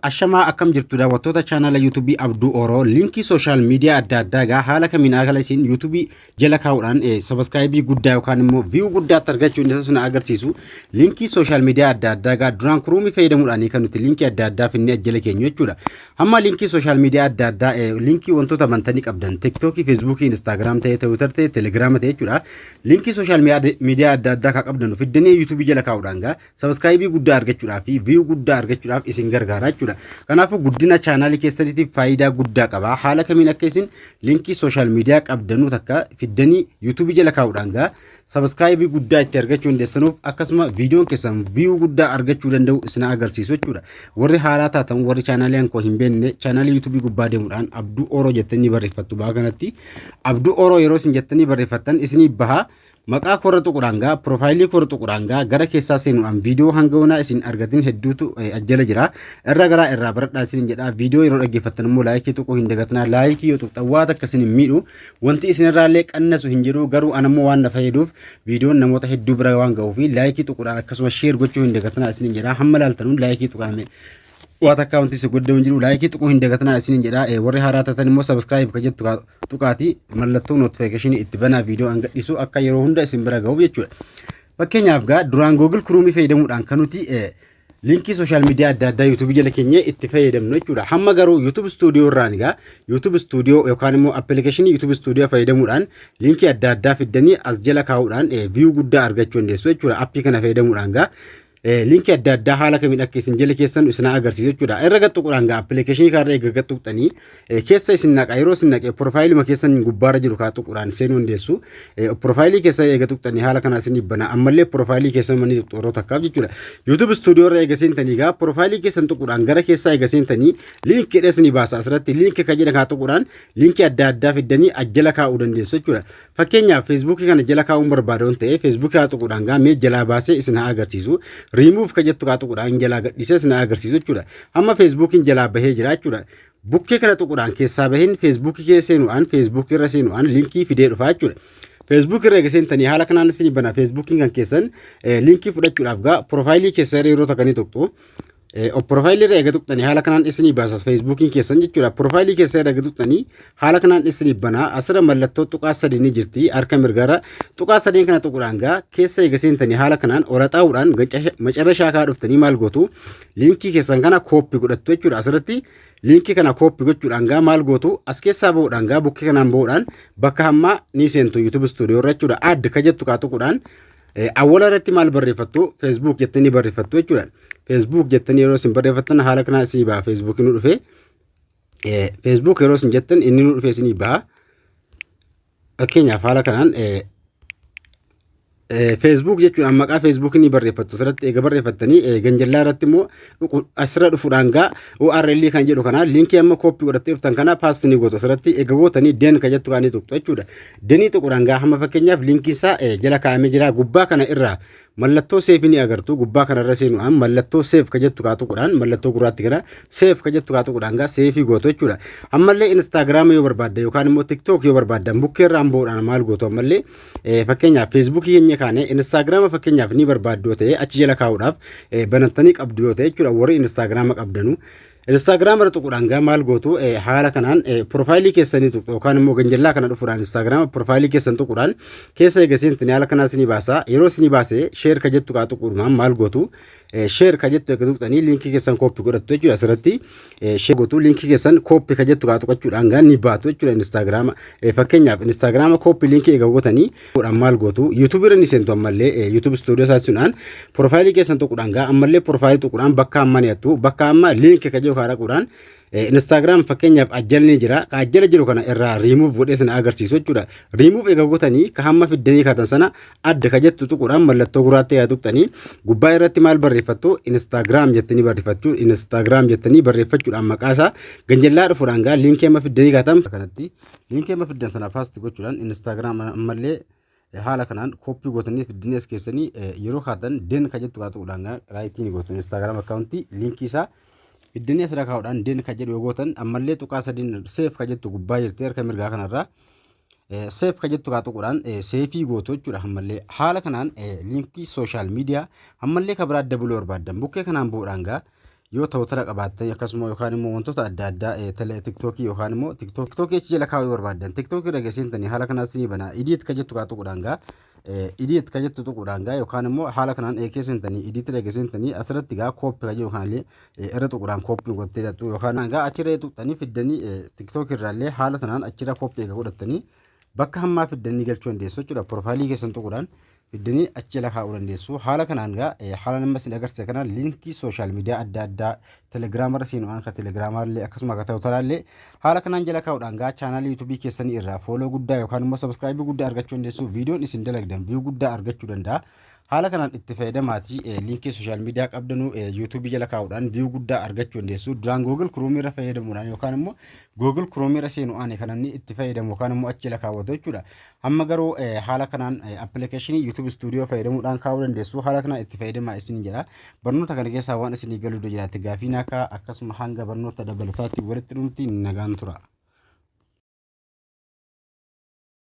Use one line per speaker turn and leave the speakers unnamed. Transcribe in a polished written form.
Ashamaa, akkam jirtu daawwattoota chaanala YouTubeii Abduu Oroo? Linkii social media adda addaa egaa haala kamiin haala isin YouTubeii jala kaa'uudhaan subscribeii guddaa yookaan immoo view guddaatti argachuu inni sun agarsiisu. Linkii social media adda addaa egaa duraan Chromeii fayyadamuudhaan kan nuti linkii adda addaa finnee jala keenyu jechuudha. Hamma linkii social media adda addaa, linkii wantoota bantanii qabdan, TikTokii, Facebookii, Instagram ta'e, Twitter ta'e, Telegrama ta'e jechuudha. Linkii social media adda addaa kan qabdan fiddanii YouTubeii jala kaa'uudhaan gaa subscribeii guddaa argachuudhaaf fi view guddaa argachuudhaaf isin gargaara jechuudha. Kanaafuu guddina chaanaalii keessaniitiif faayidaa guddaa qaba. Haala kamiin akka isin linkii social media qabdanuu takka fiddanii YouTubeii jala kaa'uudhaan gaa subscribeii guddaa itti argachuu dandeessanuuf, akkasuma viidiyoon keessan view guddaa argachuu danda'u isin agarsiisu jechuudha. Warri haaraa taatan, warri chaanaalii koo hin beekne, chaanaalii YouTubeii gubbaa deemuudhaan Abduu Oroo jettanii barreeffattu. Baha kanatti Abduu Oroo yeroo isin jettanii barreeffattan isinii baha. Maqaa korra tuquudhaan gaa, profileii korra tuquudhaan gaa, gara keessaa seenuudhaan viidiyoo hanga yoonaa isin argatin hedduutu ajjala jira. Irra garaa irraa baradhaa isin jedha. Viidiyoo yeroo dhaggeeffattan immoo likeii tuquu hin dagatinaa. Likeii yoo tuqxan waan akka isin hin miidhu, wanti isinirraallee qannasu hin jiru. Garuu anammoo waan na fayyaduuf, viidiyoon namoota hedduu bira waan ga'uuf, likeii tuquudhaan akkasuma share gochuu hin dagatinaa isin jedha. Hamma laaltanuun likeii tuqaame waa takka wanti si goddamu jiru, likeii tuquu hin dagatinaa isin jedha. Warri haaraa taatan immoo subscribe ka jettu tuqaati mallattoo notificationii itti banaa, viidiyoo an gadhiisu akka yeroo hunda isin bira ga'uuf jechuudha. Fakkeenyaaf gaa duraan Google Chromeii fayyadamuudhaan kan nuti linkii social media adda addaa YouTubeii jala keenya itti fayyadamnu jechuudha. Hamma garuu YouTube Studio irraan egaa YouTube Studio yookaan immoo applicationii YouTube Studio fayyadamuudhaan linkii adda addaa fiddanii as jala kaa'uudhaan view guddaa argachuu dandeessu jechuudha. Appii kana fayyadamuudhaan gaa linkii adda addaa haala kamiin akka isin jala keessan isin agarsiisu jechuudha. Irra gad tuquudhaan gaa applicationii kanarra eega gad tuqxanii keessa isin naqa. Yeroo isin naqe profileuma keessan gubbaarra jiru kaa tuquudhaan seenuu dandeessu. Profileii keessa eega tuqxanii haala kanaa isin bana. Ammallee profileii keessan manni tuqxu yeroo takkaaf jechuudha. YouTube Studio irra eega seentanii gaa profileii keessan tuquudhaan gara keessaa eega seentanii linkii isin baasa. Asirratti linkii kan jedhan kaa tuquudhaan linkii adda addaa fiddanii ajjala kaa'uu dandeessu jechuudha. Fakkeenyaaf Facebookii kana jala kaa'uun barbaada waan ta'eef, Facebookii haa tuquudhaan gaa mee jalaa baasee isin haa agarsiisu. Riimuuf ka jettu haa tuquudhaan jalaa gadhiisee isin haa agarsiisu jechuudha. Amma Facebookiin jalaa bahee jira jechuudha. Bukkee kana tuquudhaan keessaa baheen Facebookii keessa seenuudhaan, Facebookii irra seenuudhaan linkii fidee dhufaa jechuudha. Facebook irra eega seentanii haala kanaan isin bana. Facebookiin kan keessan linkii fudhachuudhaaf gaa profileii keessa yeroo takkanii tuqxu. Profileii irra eega tuqxanii haala kanaan isinii baasa Facebookiin keessan jechuudha. Profileii keessa irra eega tuqxanii haala kanaan isinii bana. Asirra mallattoo tuqaa sadii ni jirti harka mirgaarra. Tuqaa sadeen kana tuquudhaan gaa keessa eega seentanii haala kanaan ol xaa'uudhaan macarrashaa kaa dhuftanii maal gootu? Linkii keessan kana copy godhattu jechuudha. Asirratti linkii kana copy gochuudhaan gaa maal gootu? As keessaa bahuudhaan gaa bukkee kanaan bahuudhaan bakka hammaa ni seentu YouTube Studio irra jechuudha. Add ka jettu kaa tuquudhaan awwala irratti maal barreeffattu? Facebook jettanii barreeffattu jechuudha. Facebook jettanii yeroo isin barreeffattan haala kanaan isinii baha. Facebook nu dhufe. Facebook yeroo isin jettan inni nu dhufe isinii baha. Fakkeenyaaf haala kanaan Facebook jechuun maqaa Facebook ni barreeffattu. Asirratti eega barreeffattanii ganjallaa irratti immoo asirra dhufuudhaan gaa URL kan jedhu kana, linkii amma copy godhattee dhuftan kana paste ni gootu. Asirratti eega gootanii done kan jettu kan tuqxu jechuudha. Doneii tuquudhaan gaa hamma fakkeenyaaf linkii isaa jala kaa'amee jira. Gubbaa kana irraa mallattoo saveii ni agartu. Gubbaa kanarra seenuudhaan mallattoo save ka jettu kaa tuquudhaan, mallattoo gurraatti kana save ka jettu kaa tuquudhaan gaa saveii gootu jechuudha. Ammallee Instagrama yoo barbaadda yookaan immoo TikTok yoo barbaaddan, bukkeerraan bahuudhaan maal gootu? Ammallee fakkeenyaaf Facebookii keenya kaane Instagrama fakkeenyaaf ni barbaaddu yoo ta'e, achi jala kaa'uudhaaf banattanii qabdu yoo ta'e jechuudha, warri Instagrama qabdanu. Instagram irra tuquudhaan gaa maal gootu? Haala kanaan profileii keessanii tuqxu yookaan immoo ganjallaa kana dhufuudhaan Instagram profileii keessan tuquudhaan keessa eega seentanii haala kanaa isinii baasa. Yeroo isinii baase share ka jettu kaa tuquudhumaan maal gootu? Share ka jettu eega tuqxanii linkii keessan copy godhattu jechuudha. Asirratti share gootu, linkii keessan copy ka jettu kaa tuqachuudhaan gaa ni baatu jechuudha. Instagrama fakkeenyaaf Instagrama copy linkii eega gootanii maal gootu? YouTubeii irra ni seentu. Ammallee YouTube Studio saasuudhaan profileii keessan tuquudhaan gaa ammallee profileii tuquudhaan bakka amma ni hattu, bakka amma link ka jedhu kaa dhaquudhaan Instagram fakkeenyaaf ajjalni jira. Ka ajjala jiru kana irraa riimuuf godhee sana agarsiisu jechuudha. Riimuuf eega gootanii ka hamma fiddanii kaatan sana adda ka jettu tuquudhaan mallattoo gurraatti yaa tuqxanii gubbaa irratti maal barreeffattu? Instagram jettanii barreeffachuu. Instagram jettanii barreeffachuudhaan maqaa isaa ganjallaa dhufuudhaan gaa linkii amma fiddanii kaatan kanatti linkii amma fiddan sana paste gochuudhaan Instagram ammallee haala kanaan copy gootanii fiddanii as keessanii yeroo kaatan done ka jettu kaa tuquudhaan gaa rightii ni gootu. Instagram accountii linkii isaa fiddanii asirra kaa'uudhaan done ka jedhu yoo gootan, ammallee tuqaa sadiin save ka jettu gubbaa jirti harka mirgaa kanarraa. Save ka jettu kaa tuquudhaan saveii gootu jechuudha. Ammallee haala kanaan linkii social media ammallee ka biraa dabaluu barbaaddan, bukkee kanaan bu'uudhaan gaa Yoo Twitter qabaattan, akkasuma yookaan immoo wantoota adda addaa tele TikTokii yookaan immoo TikTokii achi jala kaa'uu barbaaddan, TikTokii irra geessintanii haala kanaas ni bana. Edit ka jettu kaa tuquudhaan gaa, edit ka jettu tuquudhaan gaa, yookaan immoo haala kanaan keessantanii edit irra geessintanii asirratti gaa copy ka jedhu kanallee irra tuquudhaan copy gottee hidhattu, yookaan gaa achirra tuqxanii fiddanii TikTokii irraallee haala sanaan achirra copy eega godhattanii bakka hammaa fiddanii galchuu dandeessu jechuudha. Profileii keessan tuquudhaan fiddanii achi jala kaa'uu dandeessu. Haala kanaan gaa haala nama isin agarsiisa kanaan linkii social media adda addaa Telegramarra seenuudhaan ka Telegramarllee akkasuma ka Twitterallee haala kanaan jala kaa'uudhaan gaa channelii YouTubeii keessanii irraa follow guddaa yookaan immoo subscribeii guddaa argachuu dandeessu. Viidiyoon isin dalagdan view guddaa argachuu danda'a. Haala kanaan itti fayyadamaatii linkii social media qabdanuu YouTubeii jala kaa'uudhaan view guddaa argachuu dandeessu. Duraan Google Chromeii irra fayyadamuudhaan yookaan immoo Google Chromeii irra seenuudhaan kan inni itti fayyadamu yookaan immoo achi jala kaawwatu jechuudha. Amma garuu haala kanaan applicationii YouTube Studio fayyadamuudhaan kaa'uu dandeessu. Haala kanaan itti fayyadamaa isin jedha. Barnoota kana keessaa waan isinii galuu jiraate gaafii naa ka'a. Akkasuma hanga barnoota dabalataatti walitti dhufnutti nagaan tura.